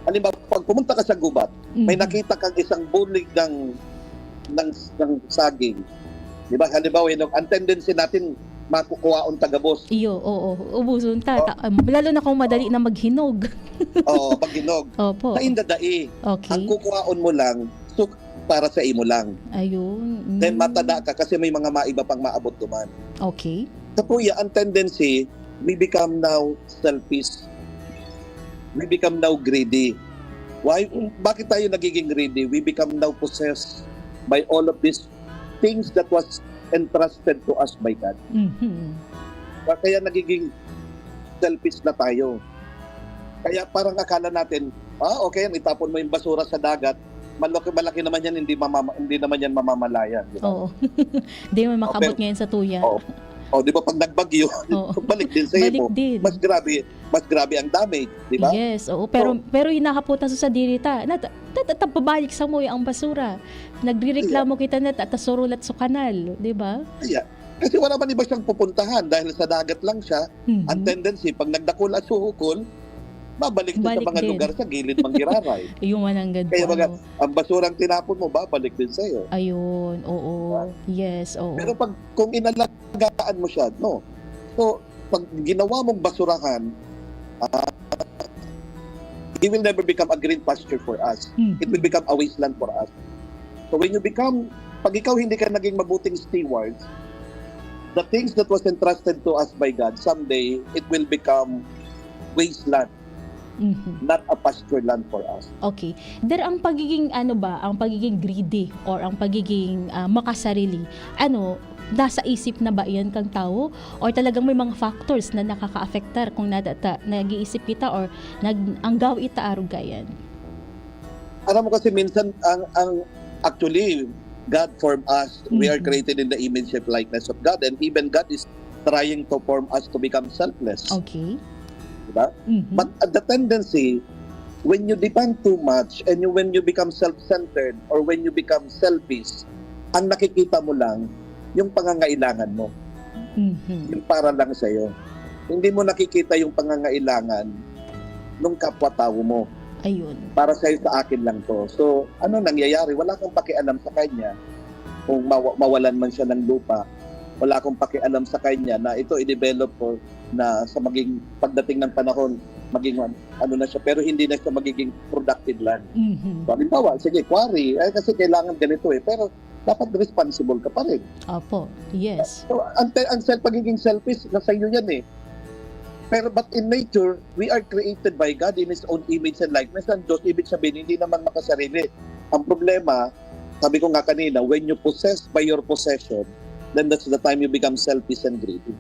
halimbawa, pag pumunta ka sa gubat, may Mhm. nakita kang isang bulig ng, ng, ng saging. Di ba? Halimbawa, yun, ang tendency natin, makukuhaon tagabos. Iyo, oo. Ubuson ta. Oh. Ta- um, lalo na kung madali na maghinog. Oo, pag hinog. Opo. Sa inda dai, Okay. ang kukuhaon mo lang, so, para sa imo lang. Ayun. Mm. Then matada ka kasi may mga maiba pang maabot duman. Okay. Sa tuya, ang tendency, we become now selfish. We become now greedy. Why? Bakit tayo nagiging greedy? We become now possessed by all of these things that was entrusted to us by God. Mhm. Kaya nagiging selfish na tayo. Kaya parang akala natin, ah, okay, itapon mo yung basura sa dagat, malaki, malaki naman yan, hindi mamama, hindi naman yan mamamalayan, di ba? Oo. Di man makabot Okay. Ngayon sa tuya. Oo. O, di ba, pag nagbagyo, Oo. balik din sa Balik imo. din. Mas grabe, mas grabe ang damage, di ba? Yes, oo. Pero So, pero hinahapotan sa sadiri ta. Na, ta, ta, ta, pabalik sa mo ang basura. Nagrereklamo kita na ta, ta surulat sa kanal, di ba? Kaya, kasi wala man iba siyang pupuntahan dahil sa dagat lang siya. Mhm. Ang tendency, pag nagdakula sa hukol, babalik siya sa Balik mga din. Lugar sa gilid manggiraray. Yung mananggad Kaya po, mga, ano? Ang basurang tinapon mo, babalik din sa'yo. Ayun, oo. Yes, oo. Pero pag kung inalagaan mo siya, no? So, pag ginawa mong basurahan, ah, he will never become a green pasture for us. Mhm. It will become a wasteland for us. So when you become, pag ikaw hindi ka naging mabuting steward, the things that was entrusted to us by God, someday, it will become wasteland, Mhm. not a pasture land for us. Okay. There ang pagiging, ano ba, ang pagiging greedy or ang pagiging, ah, makasarili, ano, nasa isip na ba yan kang tao? Or talagang may mga factors na nakaka-afektar kung nata-, ta-, nag-iisip kita or nag-, ang gawi ta arog kaiyan? Alam mo kasi minsan, ang, ang actually, God formed us. We are Mhm. created in the image and likeness of God. And even God is trying to form us to become selfless. Okay. Diba? Mhm. But uh, the tendency, when you depend too much and you, when you become self-centered or when you become selfish, ang nakikita mo lang yung pangangailangan mo, Mhm. yung para lang sa'yo. Hindi mo nakikita yung pangangailangan ng kapwa-tao mo. Ayun. Para sa'yo, sa akin lang to. So, ano nangyayari? Wala kang pakialam sa kanya kung mawa- mawalan man siya ng lupa. Wala akong pakialam sa kanya na ito i-develop ko na sa maging pagdating ng panahon, maging ano na siya, pero hindi na siya magiging productive land. Mhm. So, halimbawa, sige, quarry, eh, kasi kailangan ganito eh, pero dapat responsible ka pa rin. Opo. Yes. So, ang, te- ang self, pagiging selfish, nasa iyo yan eh. Pero but in nature, we are created by God in His own image and likeness ng Diyos. Ibig sabihin, hindi naman makasarili. Ang problema, sabi ko nga kanina, when you possess by your possession, then that's the time you become selfish and greedy.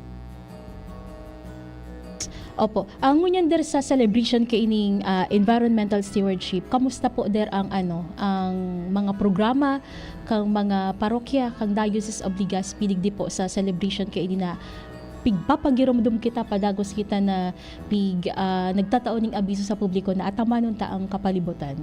Opo. Ang ngunyan der sa celebration kaining ah, environmental stewardship, kamusta po der ang ano, ang mga programa kang mga parokya kang Diocese of Legazpi digdi po sa celebration kaini na pigpapagiromdom kita, padagos kita na pig ah, nagtatao ning abiso sa publiko na atamanon ta ang kapalibutan?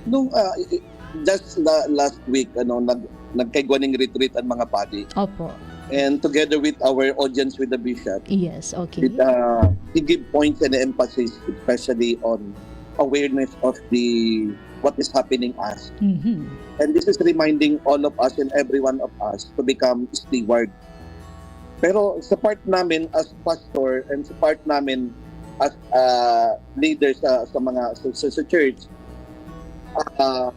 Nung ah, i- i- just la- last week, ano, nag nagkaigwa ning retreat ang mga padi. Opo. And together with our audience with the bishop, Yes, okay. it, uh, he give points and emphasis, especially on awareness of the what is happening us. Mhm. And this is reminding all of us and every one of us to become steward. Pero sa part namin as pastor and sa part namin as uh, leaders sa, sa mga sa, sa, sa church, uh,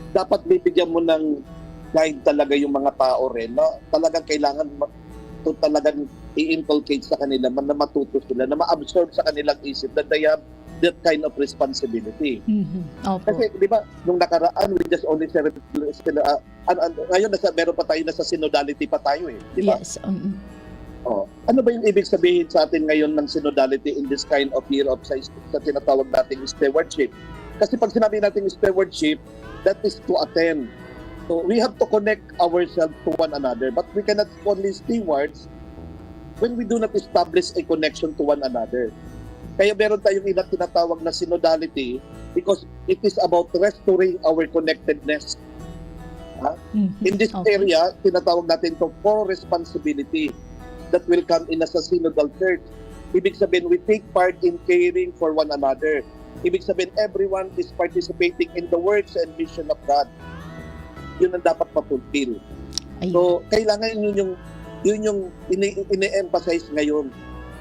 dapat bibigyan mo ng guide talaga yung mga tao rin na talagang kailangan ma- to talagang i-inculcate sa kanila man na matuto sila, na ma-absorb sa kanilang isip that they have that kind of responsibility. Mhm. Opo. Kasi, di ba, nung nakaraan, we just only serve sila, ah, an- an- ngayon, nasa, meron pa tayo, nasa synodality pa tayo eh, di ba? Yes. Um, Oh, ano ba yung ibig sabihin sa atin ngayon ng synodality in this kind of year of sa, sa tinatawag nating stewardship? Kasi pag sinabi nating stewardship, that is to attend. So we have to connect ourselves to one another, but we cannot only stewards when we do not establish a connection to one another. Kaya meron tayong ina tinatawag na synodality because it is about restoring our connectedness. Ha? Mhm. In this Okay. area, tinatawag natin to for responsibility that will come in as a synodal church. Ibig sabihin, we take part in caring for one another. Ibig sabihin, everyone is participating in the works and mission of God. Yun ang dapat ma-fulfill. Ayun. So, kailangan yun yung, yun yung ini- ini-emphasize ngayon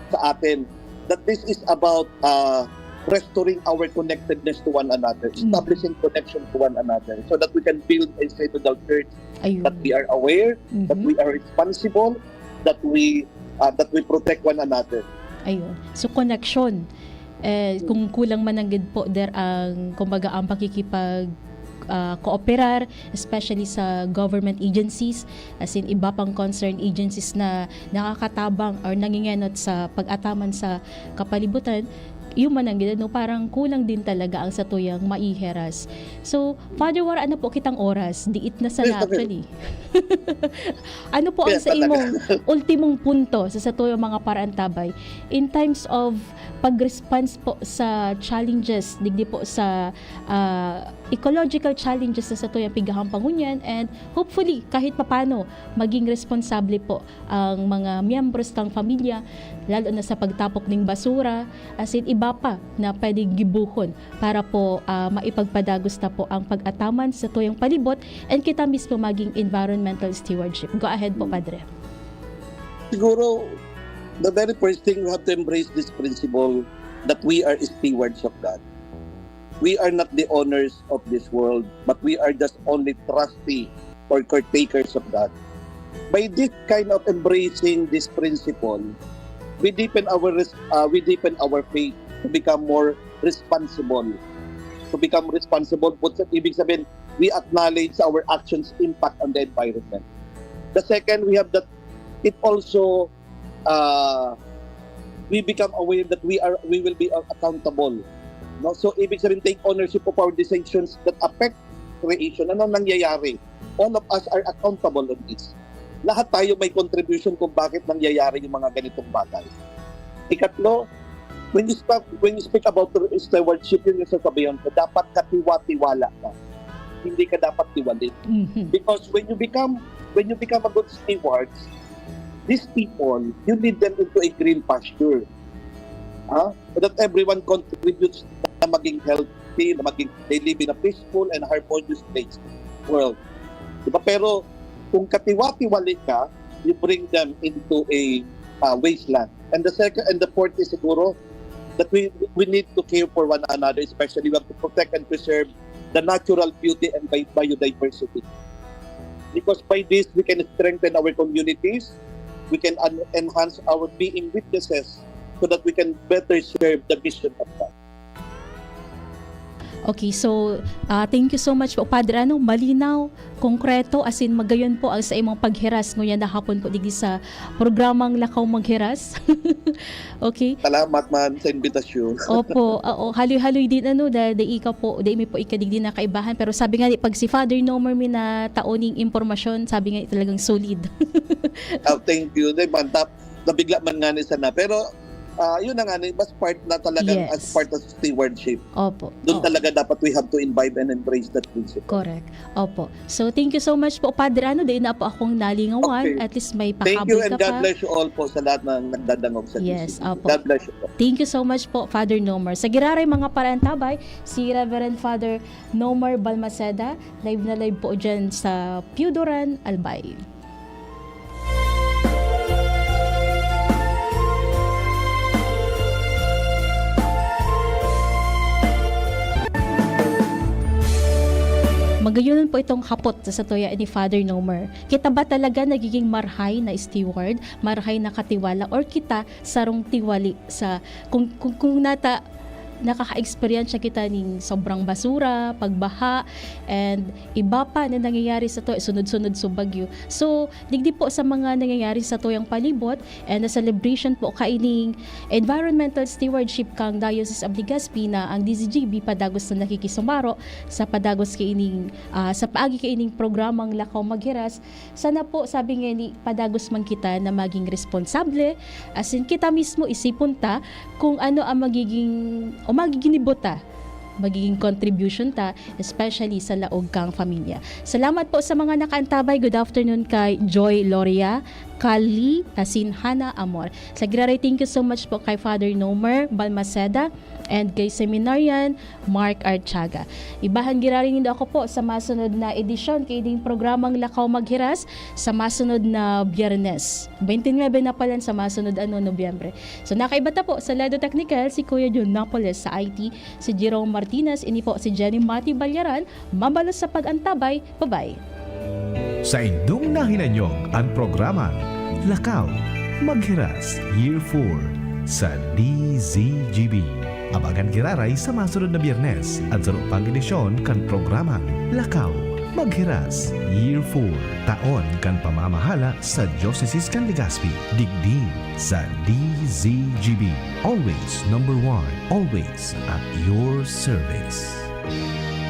sa atin, that this is about uh, restoring our connectedness to one another, Mm. establishing connection to one another so that we can build a synodal church Ayun. that we are aware, that Mhm. we are responsible, that we uh, that we protect one another. Ayun. So, connection. Eh, kung kulang man ang gid po der ang, kumbaga, ang pakikipag ah, kooperar, especially sa government agencies, as in iba pang concerned agencies na nakakatabang or nangingenot sa pag-ataman sa kapalibutan, yun man ang gid, no, parang kulang din talaga ang satuyang maiheras. So, Father, wara na po kitang oras, diit na sana Yes, okay. Actually. Ano po ang Yes, sa talaga. Imong ultimong punto sa satuyang mga paraantabay in terms of pag-response po sa challenges, digdi po sa ah, ecological challenges na satuyang pighahampang ngunyan, and hopefully, kahit papano, maging responsable po ang mga miyembros ng pamilya, lalo na sa pagtapok ng basura, as in iba pa na pwedeng gibuhon para po ah, maipagpadagos na po ang pag-ataman sa tuyang palibot and kita mismo maging environmental stewardship. Go ahead po, Hmm. Padre. Siguro, the very first thing, we have to embrace this principle that we are stewards of God. We are not the owners of this world, but we are just only trustee or caretakers of God. By this kind of embracing this principle, we deepen our res- uh, we deepen our faith to become more responsible. To become responsible, but sa ibig sabihin, we acknowledge our actions' impact on the environment. The second, we have that it also uh, we become aware that we are we will be accountable. No? So, ibig sabihin, take ownership of our decisions that affect creation. Ano nangyayari? all of us are accountable on this. Lahat tayo may contribution kung bakit nangyayari yung mga ganitong bagay. Ikatlo, when you start, when you speak about stewardship, yun yung sasabihan ko, dapat katiwa-tiwala ka. Hindi ka dapat tiwali. Mhm. Because when you become, when you become a good steward, these people, you lead them into a green pasture. Ha? So that everyone contributes na maging healthy, na maging, they live in a peaceful and harmonious place, world. Diba? Pero kung katiwa-tiwali ka, you bring them into a uh, wasteland. And the second and the fourth is siguro that we we need to care for one another, especially we have to protect and preserve the natural beauty and bi- biodiversity. Because by this, we can strengthen our communities, we can un- enhance our being witnesses so that we can better serve the mission of God. Okay, so ah, thank you so much po, Padre. Ano, malinaw, konkreto, as in, magayon po ang sa imong paghiras ngunyan na hapon po digdi sa programang Lakaw Maghiras. Okay? Salamat man sa invitasyon. Opo, oo. Haloy-haloy din, ano, da, da ika po, da imi po ikadigdi na kaibahan. Pero sabi nga ni, pag si Father Nomer mi na taoning impormasyon, sabi nga ni, talagang solid. Oh, thank you. Di ba, tap, nabigla man nga ni sana. Pero ah, yun na nga, ni, mas part na talagang Yes. as part of stewardship. Opo. Doon Oo. Talaga dapat we have to imbibe and embrace that principle. Correct. Opo. So, thank you so much po, Padre. Ano, di na po akong nalingawan. Okay. At least may Thank you pahabol and ka God pa. Bless you all po sa lahat ng nagdadangog sa Yes, D C P. opo. God bless you po. Thank you so much po, Father Nomer. Sa giraray mga parantabay, si Reverend Father Nomer Balmaceda, live na live po dyan sa Pioduran, Albay. Magayon po itong hapot sa satuya ni Father Nomer. Kita ba talaga nagiging marhay na steward, marhay na katiwala, or kita sarong tiwali sa, kung, kung, kung nata, nakaka-experience kita ning sobrang basura, pagbaha, and iba pa na nangyayari sa to, sunod-sunod sa bagyo. So, digdi po sa mga nangyayari sa tuyang palibot, and na celebration po kaining environmental stewardship kang Diocese of Legazpi na ang D Z G B padagos na nakikisumaro sa padagos kaining, ah, sa paagi kaining programang Lakaw Maghiras. Sana po, sabi nga ni, padagos man kita na maging responsable, as in, kita mismo isipon ta kung ano ang magiging, o magiginibo ta, magiging contribution ta, especially sa laog kang pamilya. Salamat po sa mga nakaantabay. Good afternoon kay Joy Loria, Kali, Tasin, Hana, Amor. Sa giraray, thank you so much po kay Father Nomer Balmaceda and kay Seminarian Mark Archaga. Ibahan giraray nindo ako po sa masunod na edisyon kaining programang Lakaw Maghiras sa masunod na Biyernes. Twenty-nine na pala sa masunod, ano, Nobyembre. So, nakaiba ta po sa Ledo Technical, si Kuya Jun Napoles sa I T, si Jerome Martinez, ini po si Jenny Mati Balyaran, mabalos sa pag-antabay. Bye-bye. Saindong nahinanyog an programang Lakaw Maghiras Year four sa D Z G B. Abangan giraray sa masunod na Biyernes an saro pang edisyon kan programang Lakaw Maghiras Year four, taon kan pamamahala sa Diocese kan Legazpi, digdi sa D Z G B. Always number one, always at your service.